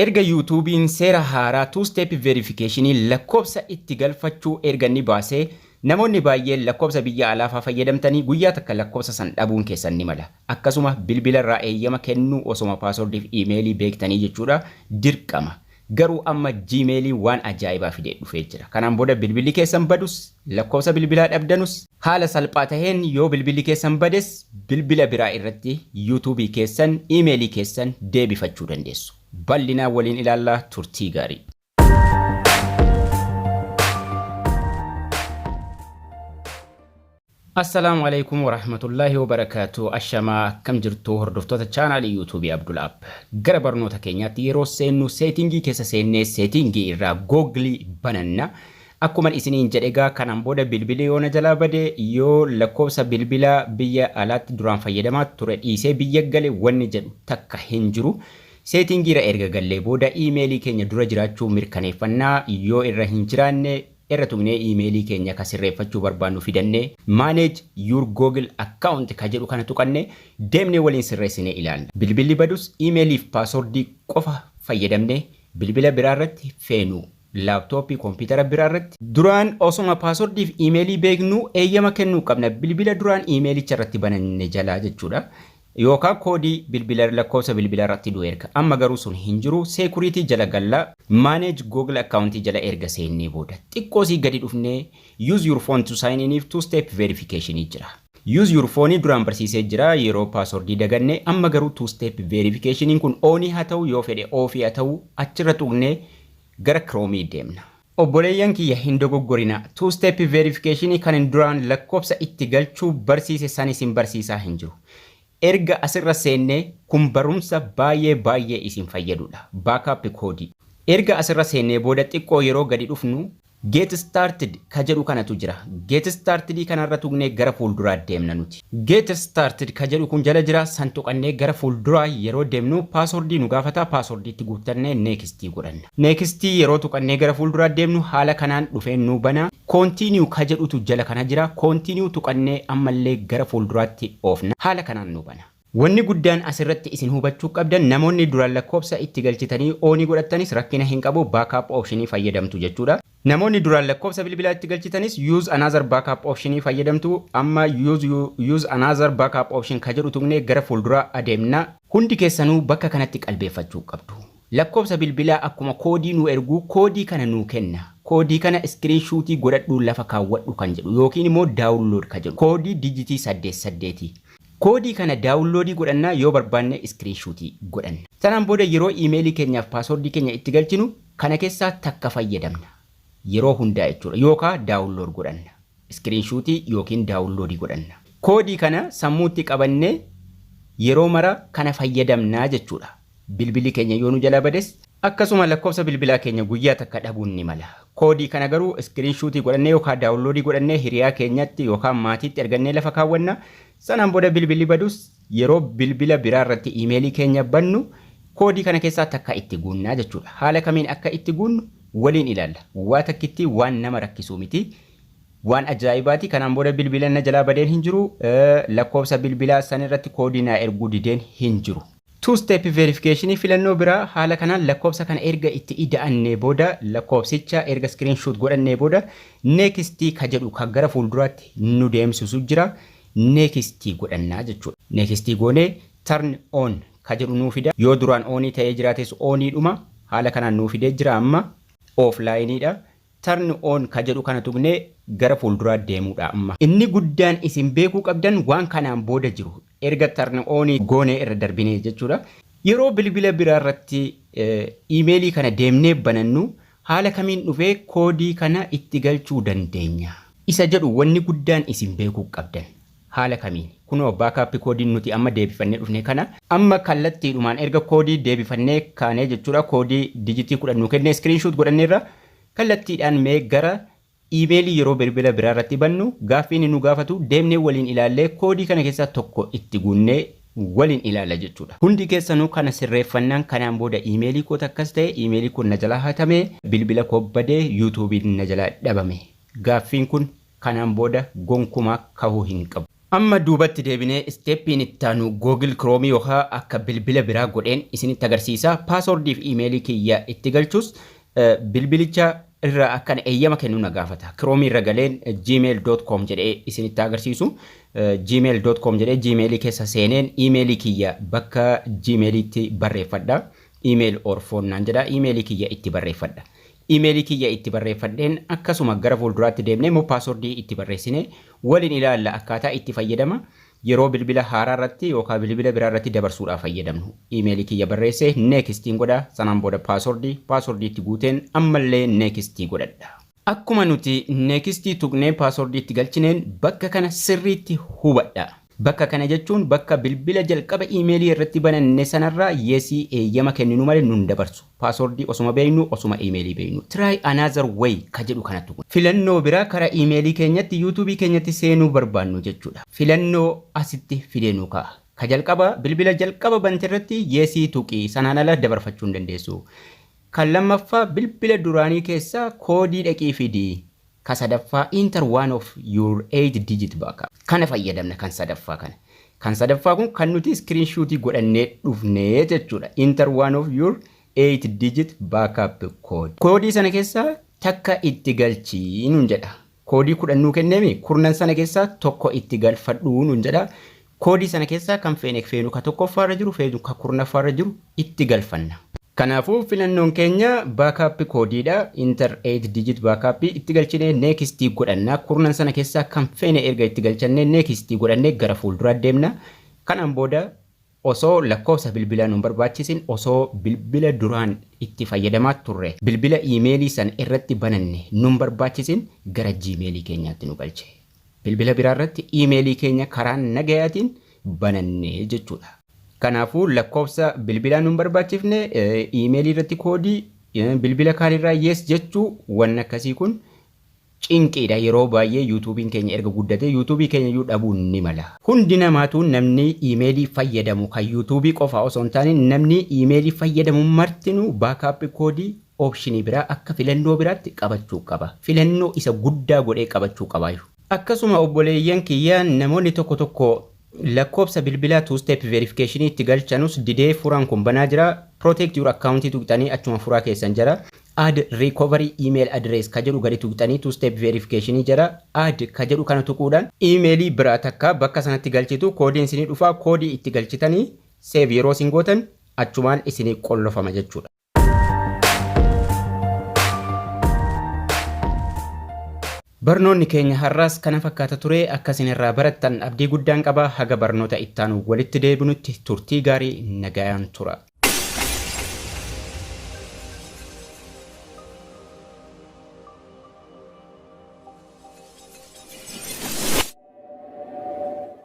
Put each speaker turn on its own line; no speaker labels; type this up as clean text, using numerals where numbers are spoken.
Erga YouTube'n seera haaraa two step verification lakkoofsa itti galfachuu erga inni baasee, namoonni baay'een lakkoofsa biyya alaafaa fayyadamtanii guyyaa takka lakkoofsa san dhabuun keessan ni mala. Akkasuma bilbila irraa eeyyama kennuu osoma password fi email beektanii jechuudha dirqama. Garuu amma Gmail waan ajaa'ibaa fidee dhufee jira. Kanaan booda bilbilli keessan badus, lakkoofsa bilbilaa dhabdanus, haala salphaa taheen yoo bilbilli keessan bades bilbila biraa irratti YouTube keessan, email keessan deebifachuu dandeessu. Bal'inaan waliin ilaallaa, turtii gaarii. Assalaamu alaikum warahmatullaahi wabarakaatu. Ashamaa, akkam jirtu hordoftoota chaanaalii YouTube Abdul App? Gara barnoota keenyaatti yeroo seennu, setting keessa seennee setting irraa Google bananna. Akkuma isiniin jedhe egaa, kanaan booda bilbilli yoo na jalaa bade, yoo lakkoofsa bilbilaa biyya alaatti duraan fayyadamaa ture dhiisee biyya gale, wanni jedhu takka hin jiru. Setting irra erga gallee booda iimeelii keenya dura jiraachuu mirkaneeffannaa. Yoo irra hin jiraanne irra tuqnee iimeelii keenya ka sirreeffachuu barbaannu fidannee "Manage your Google account" ka jedhu kana tuqanne deemnee waliin sirreessinee ilaalla. Bilbilli badus iimeelii fi password qofa fayyadamnee bilbila biraa irratti feenu, laaptooppii, koompitara biraa irratti duraan osoma password fi iimeelii beeknu eeyyama kennuu qabna bilbila duraan iimeelicha irratti bananne jalaa jechuudha. Yookaan koodii bilbila lakkoofsa bilbilaa irratti nu erga. Amma garuu sun hin jiru. Security jala galla. Manage Google account jala erga seennee booda xiqqoo sii gadi dhufnee use your phone to sign in two step verification jira. Use your phone duraan barsiisee jira yeroo password daganne. Amma garuu two step verification kun on haa ta'u, yoo fedhe off haa ta'u, achirra tuqnee gara Chrome deemna. Obboleeyyan kiyya, hin dogoggorina. Two step verification kan duraan lakkoofsa itti galchuu barsiise san isin barsiisaa hin jiru. Erga asirra seennee, kun barumsa baay'ee baay'ee isin fayyadudha. Backup koodii. Erga asirra seennee booda xiqqoo yeroo gadi dhufnu "Get started" ka jedhu kanatu jira. Get started kanarra tuqnee gara fuulduraa deemna nuti. "Get started" ka jedhu kun jala jira. San tuqannee gara fuulduraa yeroo deemnu password nu gaafata. Password itti guuttannee next godhanna. Next yeroo tuqannee gara fuulduraa deemnu haala kanaan dhufee nu bana. "Continue" ka jedhutu jala kana jira. Continue tuqannee ammallee gara fuulduraatti oofna. Haala kanaan nu bana. Wanni guddaan asirratti isin hubachuu qabdan, namoonni duraan lakkoofsa itti galchitanii on godhattanis rakkina hin qabu, backup option fayyadamtu jechuudha. Namoonni duraan lakkoofsa bilbilaa itti galchitanis use another backup option fayyadamtu. Amma use another backup option ka jedhu tuqnee gara fuulduraa adeemna. Hundi keessanuu bakka kanatti qalbeeffachuu qabdu. Lakkoofsa bilbilaa akkuma koodii nu erguu, koodii kana nuu kenna. Koodii kana screenshot godhadhuu lafa kaawwadhu kan jedhu yookiin immoo download ka jedhu koodii digit 8 8. Koodii kana download godhannaa, yoo barbaanne screenshot godhanna. Sanaan booda yeroo iimeelii keenyaaf password keenya itti galchinu kana keessaa takka fayyadamna. Yeroo hundaa jechuudha. Yookaan download godhanna. Screenshot yookiin download godhanna. Koodii kana sammuutti qabannee yeroo mara kana fayyadamnaa jechuudha. Bilbilli keenya yoo nu jala bades, akkasuma lakkoofsa bilbilaa keenya guyyaa takka dhabuun ni mala. Koodii kana garuu screenshot godhannee yookaan download godhannee hiriyaa keenyatti yookaan maatiitti ergannee lafa kaawwanna. Sanaan booda bilbilli badus yeroo bilbila biraa irratti iimeelii keenya bannu koodii kana keessaa takka itti guunnaa jechuudha. Haala kamiin akka itti guunnu waliin ilaalla. Waa takkitti waan nama rakkisuu miti. Waan ajaa'ibaati. Kanaan booda bilbila na jalaa badeen hin jiru. Lakkoofsa bilbilaa san irratti koodii naa erguu dideen hin jiru. Two step verification filannoo biraa. Haala kanaan lakkoofsa kana erga itti ida'annee booda, lakkoofsicha erga screenshot godhannee booda, next ka jedhu ka gara fuulduraatti nu deemsisu jira. Next godhannaa jechuudha. Next goonee "turn on" ka jedhu nuu fida. Yoo duraan on ta'ee jiraates on dhuma haala kanaan nuu fidee jira, amma offline dha. "Turn on" ka jedhu kana tuqnee gara fuulduraa deemuudha amma. Inni guddaan isin beekuu qabdan waan kanaan booda jiru erga turn on goonee irra darbinee jechuudha. Yeroo bilbila biraa irratti iimeelii kana deemnee banannu haala kamiin dhufee koodii kana itti galchuu dandeenya? Isa jedhu wanni guddaan isin beekuu qabdan. Haala kamiin? Kunoo backup koodiin nuti amma deebifannee dhufne kana. Amma kallattiidhumaan erga koodii deebifannee kaanee jechuudha, koodii digit 10 nu kennee screenshot godhanneerra, kallattiidhaan mee gara iimeelii yeroo bilbila biraa irratti bannu gaaffii inni nu gaafatu deemnee waliin ilaallee koodii kana keessaa tokko itti guunnee waliin ilaalla jechuudha. Hundi keessanuu kana sirreeffannaan kanaan booda iimeelii koo akkas ta'e, iimeelii kun na jalaa hatame, bilbila koo badee, YouTubeiin na jalaa dhabame. Gaaffiin kun kanaan booda gonkumaa kahuu hin qabu. Amma duubatti deebinee steppiin ittaanu Google Chrome yookaan akka bilbila biraa godheen isinitti agarsiisa. Passwordii fi iimeelii kiyya itti galchus bilbilicha irra akkana eeyyama kennu na gaafata. Chrome irra galeen gmail.com jedhee isinitti agarsiisu. gmail.com jedhee Gmailii keessa seeneen iimeelii kiyya bakka Gmailiitti barreeffadha. Email or phone naan jedha. Iimeelii kiyya itti barreeffadha. Iimeelii kiyya itti barreeffadheen akkasuma gara fuulduraatti deemnee immoo passwordii itti barreessine waliin ilaalla akkaataa itti fayyadama yeroo bilbila haaraa irratti yookaan bilbila biraa irratti dabarsuudhaaf fayyadamnu. Iimeelii kiyya barreessee nextiin godha. Sanaan booda passwordii itti guuteen ammallee nextii godhadha. Akkuma nuti nextii tuqnee passwordii itti galchineen bakka kana sirriitti hubadha. Bakka kana jechuun bakka bilbila jalqaba iimeelii irratti bananne sanarraa yesii eeyyama kenninu malee nun dabarsu. Passwordii osuma beeknu, osuma iimeelii beeknu. "Try another way" ka jedhu kanatti kun. Filannoo biraa karaa iimeelii keenyatti YouTubeii keenyatti seenuu barbaannu jechuudha. Filannoo asitti fidee nu kaa'a. Ka jalqaba bilbila jalqaba bante irratti yesii tuqii, sanaan ala dabarfachuu hin dandeessu. Kan lammaffaa bilbila duraanii keessaa koodii dhaqii fidii. Ka sadaffaa enter one of your 8 digit backup. Kana fayyadamna kan sadaffaa kana. Kan sadaffaa kun kan nuti screenshotii godhannee dhufnee jechuudha. Enter one of your 8 digit backup code. Koodii sana keessaa takka itti galchii nuun jedha. Koodii 10 nuu kenneemi, kurnan sana keessaa tokko itti galfadhuu nuun jedha. Koodii sana keessaa kan feene feenu, ka tokkoffaarra jiru feenu, ka kurnaffaarra jiru itti galfanna. Kanaafuu filannoon keenya backup koodiidha. Enter 8 digit backup itti galchinee nextii godhanna. Kurnan sana keessaa kan feene erga itti galchannee nextii godhannee gara fuulduraa deemna. Kanaan booda osoo lakkoofsa bilbilaa nu barbaachisin, osoo bilbila duraan itti fayyadamaa turre, bilbila iimeelii san irratti bananne nu barbaachisin, gara Gmailii keenyaatti nu galche. Bilbila biraa irratti iimeelii keenya karaa nagayaatiin bananne jechuudha. Kanaafuu lakkoofsa bilbilaa nu barbaachifne, iimeelii irratti koodii bilbila kaanirraa yes jechuu, wanni akkasii kun cinqiidha. Yeroo baay'ee YouTubeiin keenya erga guddate YouTubeii keenya iyyuu dhabuun ni mala. Hundi namaatu, namni iimeelii fayyadamu kan YouTubeii qofa osoo hin taane, namni iimeelii fayyadamu martinuu backup koodii optionii biraa akka filannoo biraatti qabachuu qaba. Filannoo isa guddaa godhee qabachuu qabaayu. Akkasuma obboleeyyan kiyyaa, namoonni tokko tokko lakkoofsa bilbilaa two step verification itti galchanus didee furaan kun banaa jira. Protect your account tuqxanii achuma furaa keessan jira. Add recovery email address ka jedhu gadi tuqxanii two step verification jira. Add ka jedhu kana tuquudhaan iimeelii biraa takka bakka sanatti galchitu, koodiin isinii dhufaa, koodii itti galchitanii save yeroo isin gootan achumaan isinii qollofama jechuudha. Barnoonni keenya har'aas kana fakkaata ture. Akka isin irraa barattan abdii guddaan qaba. Haga barnoota ittaanu walitti deebinutti turtii gaarii, nagayaan tura.